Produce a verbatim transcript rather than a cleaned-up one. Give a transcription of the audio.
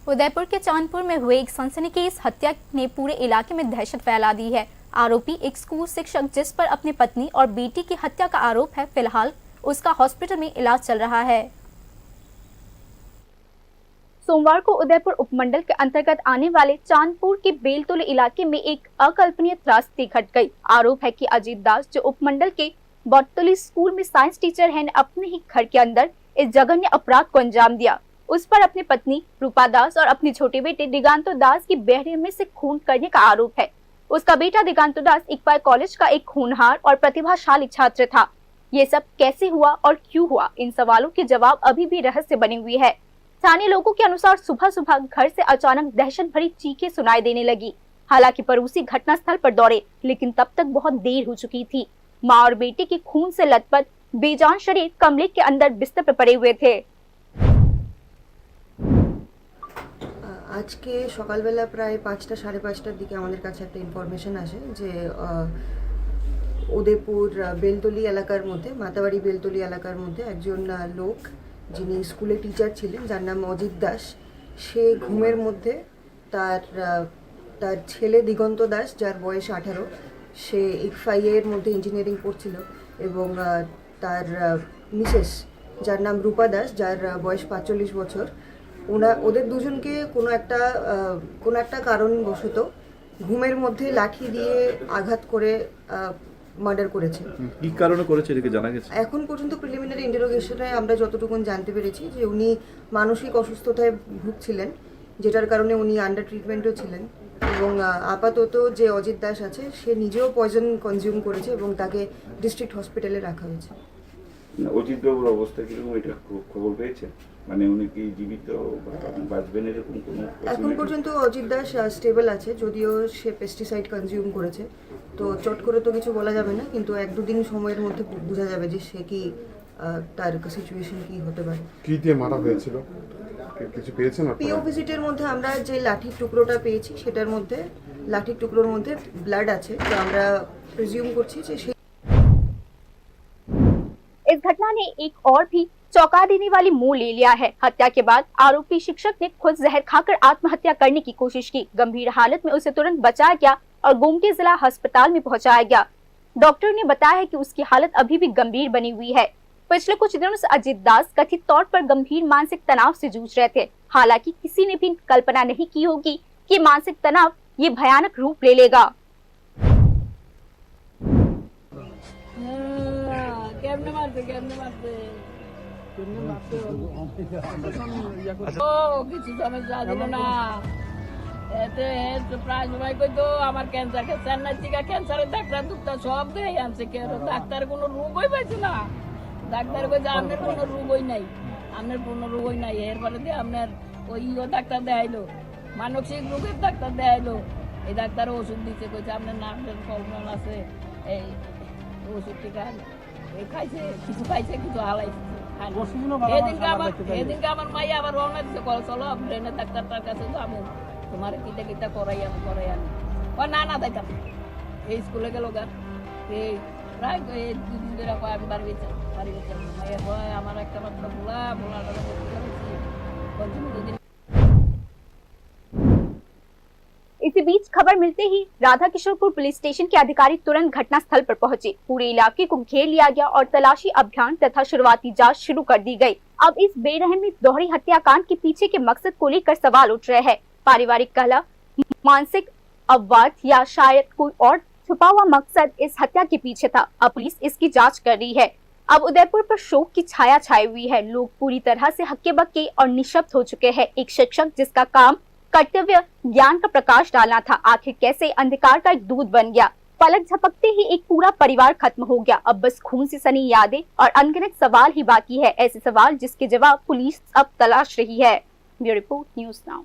उदयपुर के चांदपुर में हुए एक सनसनीखेज हत्या ने पूरे इलाके में दहशत फैला दी है। आरोपी एक स्कूल शिक्षक, जिस पर अपनी पत्नी और बेटी की हत्या का आरोप है, फिलहाल उसका हॉस्पिटल में इलाज चल रहा है। सोमवार को उदयपुर उपमंडल के अंतर्गत आने वाले चांदपुर के बेलतोली इलाके में एक अकल्पनीय त्रासदी घट गई। आरोप है कि अजीत दास, जो उपमंडल के बटतली स्कूल में साइंस टीचर हैं, ने अपने ही घर के अंदर इस जघन्य अपराध को अंजाम दिया। उस पर अपनी पत्नी रूपा दास और अपने छोटे बेटे दिगांतो दास की बेरहमी से खून करने का आरोप है। उसका बेटा दिगांतो दास इकबाल कॉलेज का एक होनहार और प्रतिभाशाली छात्र था। ये सब कैसे हुआ और क्यों हुआ, इन सवालों के जवाब अभी भी रहस्य बने हुए हैं। स्थानीय लोगों के अनुसार, सुबह-सुबह घर से अचानक दहशत भरी चीखें सुनाई देने लगी। हालांकि पड़ोसी घटनास्थल पर दौड़े, लेकिन तब तक बहुत देर हो चुकी थी। मां और बेटे के खून से लथपथ बेजान शरीर कमरे के अंदर बिस्तर पर पड़े हुए थे। আ-, আজকে সকালবেলা প্রায় পাঁচটা, সাড়ে পাঁচটার দিকে আমাদের কাছে একটা ইনফরমেশন আসে যে, আ, উদয়পুর, আ, বেলতলি এলাকার মধ্যে, মাতাবাড়ি বেলতলি এলাকার মধ্যে একজন, আ, লোক, যিনি স্কুলে টিচার ছিলেন, যার নাম অজিত দাস, সে ঘুমের মধ্যে তার, আ, তার ছেলে দিগন্ত দাস, যার বয়স আঠারো, সে ইকফাইয়ের মধ্যে ইঞ্জিনিয়ারিং পড়ছিল, এবং, আ, তার, আ, মিসেস, যার নাম রূপা দাস, যার, আ, বয়স পাঁচচল্লিশ বছর, ওনা-, ওদের দুজনকে কোনো একটা, আ, কোনো একটা কারণবশত ঘুমের মধ্যে লাঠি দিয়ে আঘাত করে, আ, মার্ডার করেছে। হুম, কি কারণে করেছে, এটা কি জানা গেছে? এখন পর্যন্ত প্রিলিমিনারি ইন্টারোগেশনে আমরা যতটুকুন জানতে পেরেছি যে উনি মানসিক অসুস্থতায় ভুগছিলেন, যেটার কারণে উনি আন্ডার ট্রিটমেন্টও ছিলেন, এবং, আ, আপাতত যে অজিত দাস আছে, সে নিজেও পয়জন কনজিউম করেছে এবং তাকে ডিস্ট্রিক্ট হসপিটালে রাখা হয়েছে। না, অজিতবাবুর অবস্থা কিরকম, এটা খ-, খবর পেয়েছেন? মানে, উনি কি জীবিত বা বাঁচবেন, এরকম কোনো এখন পসিবিলিটি? পর্যন্ত অজিত দাস, আহ, স্টেবল আছে, যদিও সে পেস্টিসাইড কনজিউম করেছে। তো চট করে তো কিছু বলা যাবে না, কিন্তু এক দুদিন সময়ের মধ্যে বু-, বোঝা যাবে যে সে কি, আহ, তার সিচুয়েশন কি হতে পারে। কি দিয়ে মারা হয়েছিল? কি-, কিছু পেয়েছেন আপনারা? পিও ভিজিটের মধ্যে আমরা যে লাঠির টুকরোটা পেয়েছি, সেটার মধ্যে, লাঠির টুকরোর মধ্যে ব্লাড আছে, তো আমরা প্রিজিউম করছি যে সেই इस घटना ने एक और भी चौंका देने वाली मोड़ ले लिया है। हत्या के बाद आरोपी शिक्षक ने खुद जहर खाकर आत्महत्या करने की कोशिश की। गंभीर हालत में उसे तुरंत बचाया गया और गोमती जिला अस्पताल में पहुंचाया गया। डॉक्टर ने बताया है कि उसकी हालत अभी भी गंभीर बनी हुई है। पिछले कुछ दिनों से अजीत दास कथित तौर पर गंभीर मानसिक तनाव से जूझ रहे थे। हालांकि किसी ने भी कल्पना नहीं की होगी कि मानसिक तनाव ये भयानक रूप ले लेगा। হ্যাঁ, কেমনে মারছে, কেমনে মারছে? ও কিছু সমস্যা দিল না। এতে এ তো প্রায় সময় কইতো, "আমার ক্যান্সার, ক্যান্সার না, চিকা ক্যান্সারের ডাক্তার দুক্তার সব দেখাই আনছে, কেন ডাক্তার কোনো রোগই পাইছে না।" ডাক্তার কইছে, "আপনার কোনো রোগই নাই, আপনার কোনো রোগই নাই।" এরপরে দিয়ে আপনার ওই ইয়ো ডাক্তার দেখাইলো, মানসিক রোগের ডাক্তার দেখাইলো। এই ডাক্তার ওষুধ দিছে, কইছে, "আপনার নার্ভের প্রবলেম আছে, এই ওষুধ টিকা।" এই খাইছে, কিছু খাইছে, কিছু হালাইছে, খায় না। পরশু দিনও বাবা মা এদিনকে খাবার আমার, দেখতে পাইনি। এদিনকে আমার মাইয়া আবার রওনা দিছে, কল, "চলো, ব্রেনের ডাক্তারটার কাছে যাবো, তোমার কিতা কিতা করাই আমি, করাই আনি।" ও, "না, না, যাইতাম না।" এই স্কুলে গেল গা, এই প্রায় তো এই দুই দিন ধরে কয়, "আমি বাড়ি গেছি, বাড়ি গেছি।" মাইয়া কয়, "আমার একটা মাত্র পোলা, পোলাটা তো ভর্তি করেছি, পঞ্চম দুদিন।" इसी बीच खबर मिलते ही राधा किशोरपुर पुलिस स्टेशन के अधिकारी तुरंत घटनास्थल पर पहुंचे। पूरे इलाके को घेर लिया गया और तलाशी अभियान तथा शुरुआती जांच शुरू कर दी गई। अब इस बेरहमी दोहरी हत्याकांड के पीछे के मकसद को लेकर सवाल उठ रहे हैं। पारिवारिक कलह, मानसिक अपवाद या शायद कोई और छुपा हुआ मकसद इस हत्या के पीछे था। अब पुलिस इसकी जांच कर रही है। अब उदयपुर पर शोक की छाया छाई हुई है। लोग पूरी तरह से हक्के बक्के और निशब्द हो चुके हैं। एक शिक्षक जिसका काम कर्तव्य ज्ञान का प्रकाश डालना था, आखिर कैसे अंधकार का एक दूत बन गया? पलक झपकते ही एक पूरा परिवार खत्म हो गया। अब बस खून से सनी यादें और अनगिनत सवाल ही बाकी है, ऐसे सवाल जिसके जवाब पुलिस अब तलाश रही है। Bureau report, news now.